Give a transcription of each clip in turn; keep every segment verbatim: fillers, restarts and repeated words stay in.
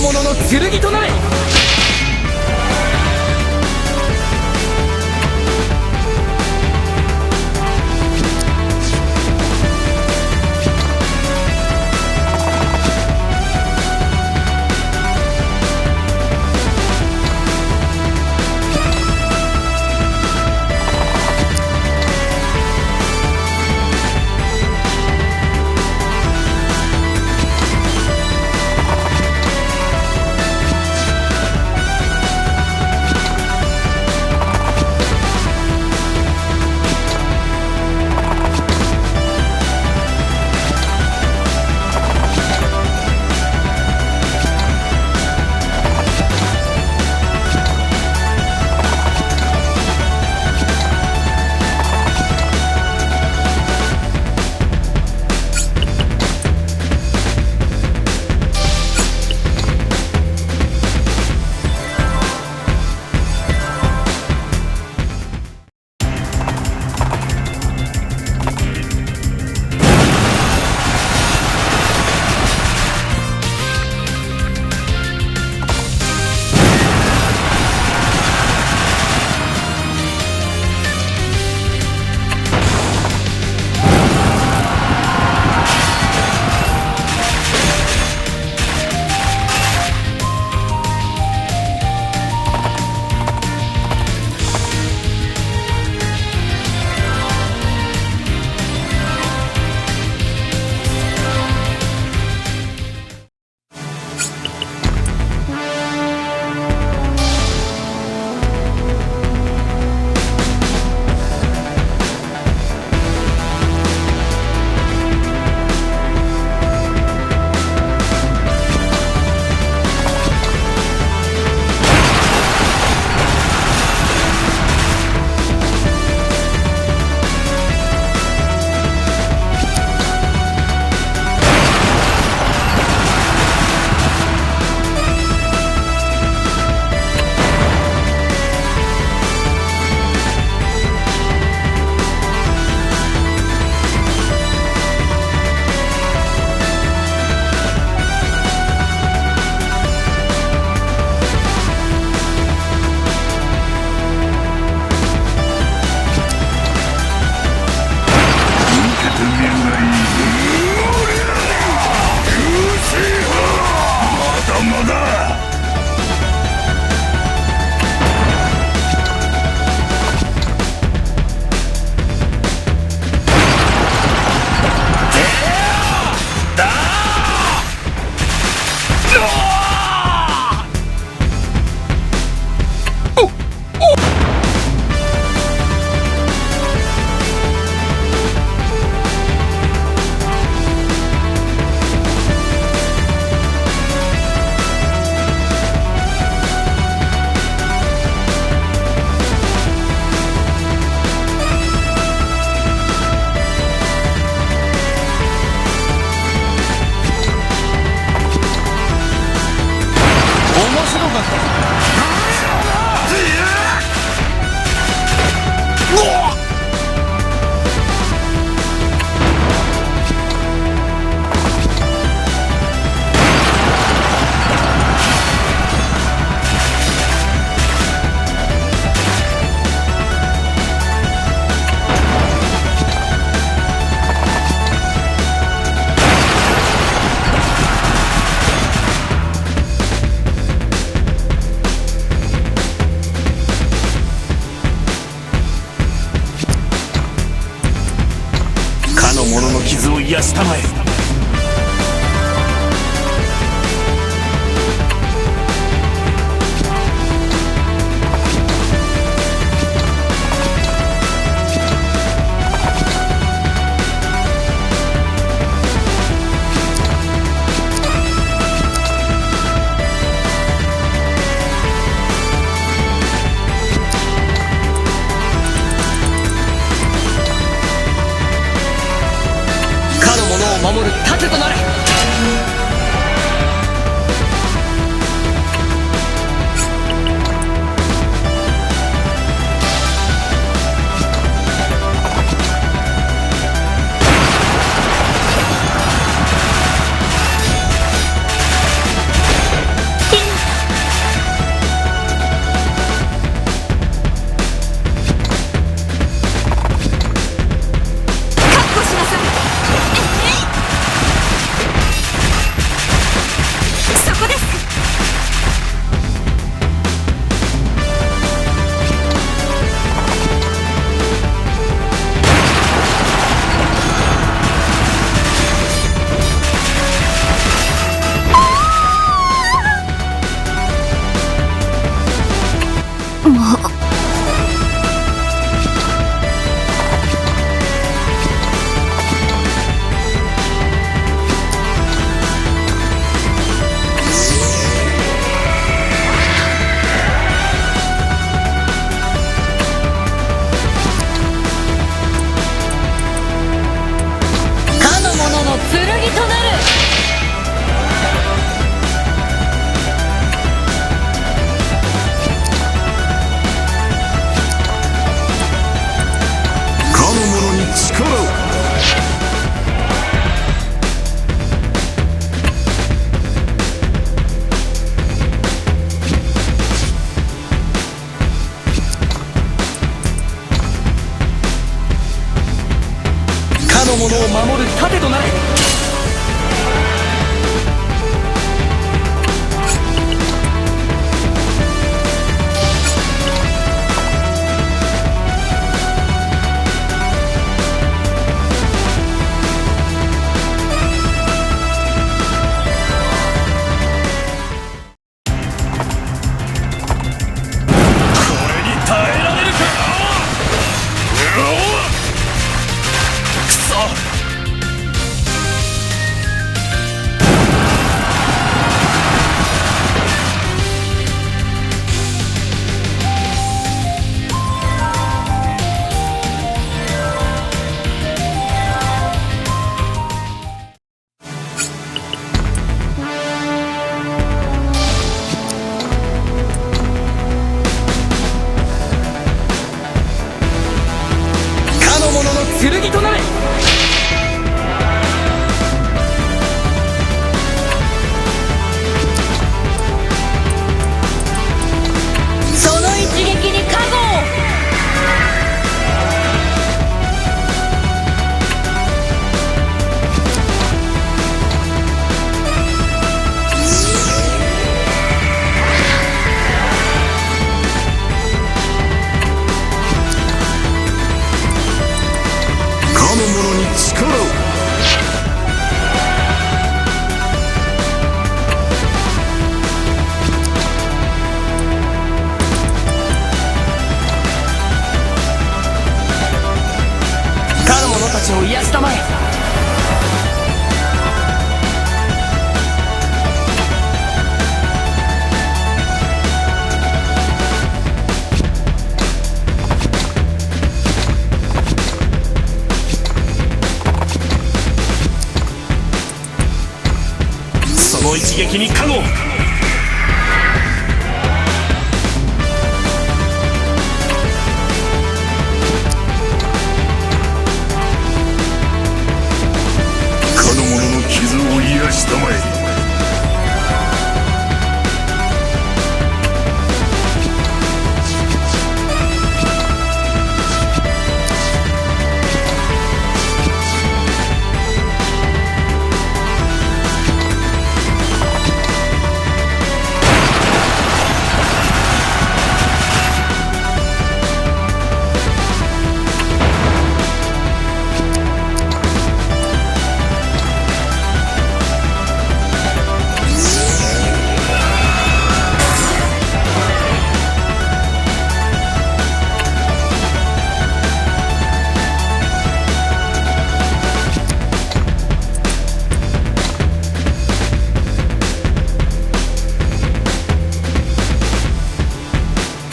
者の剣となれ。もう一撃にかの。かの者の傷を癒したまえ。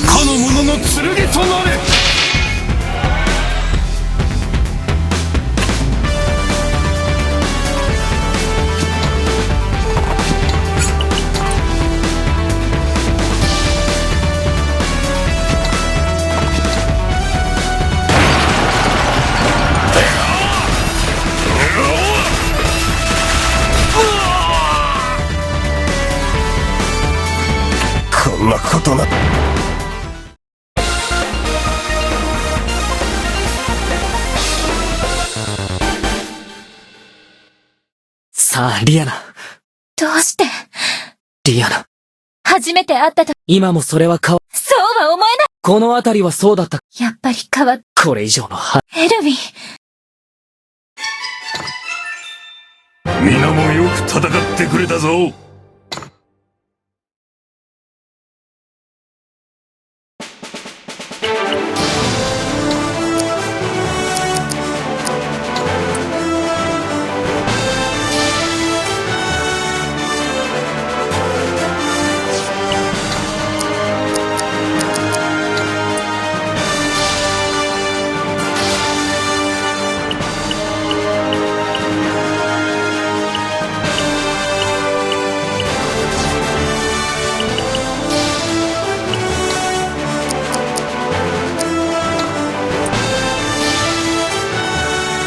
かの者の剣となれ。こんなことな。さあ、リアナ。どうして？リアナ。初めて会ったと。今もそれはかわ、そうは思えない。この辺りはそうだった。やっぱり変わっ、これ以上のは、エルヴィン。皆もよく戦ってくれたぞ。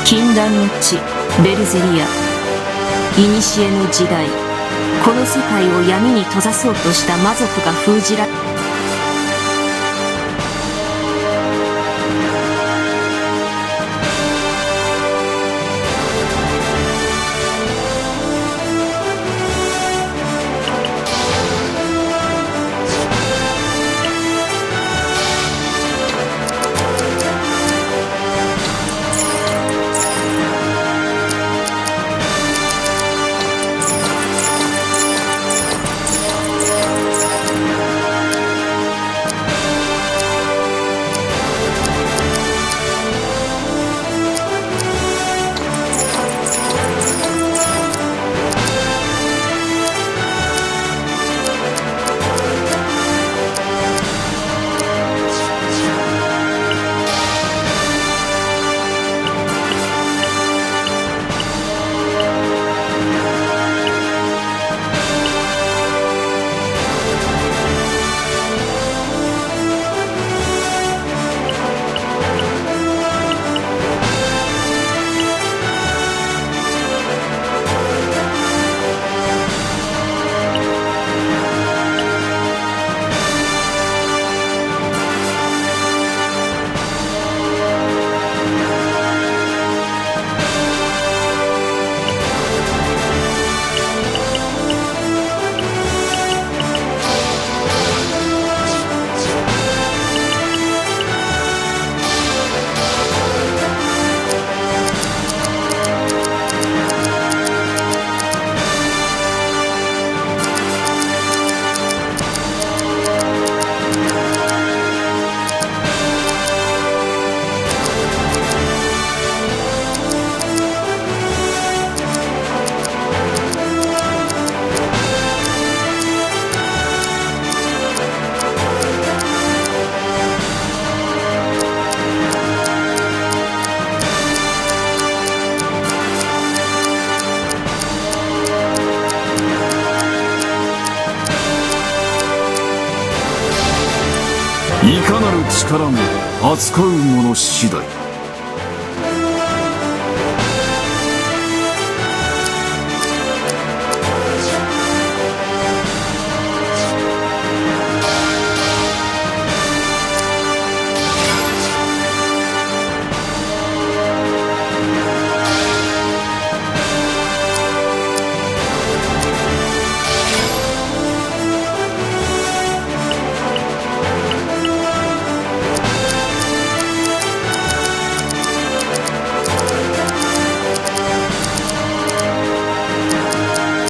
禁断の地、ベルゼリア。古の時代、この世界を闇に閉ざそうとした魔族が封じら、力も、扱うもの次第。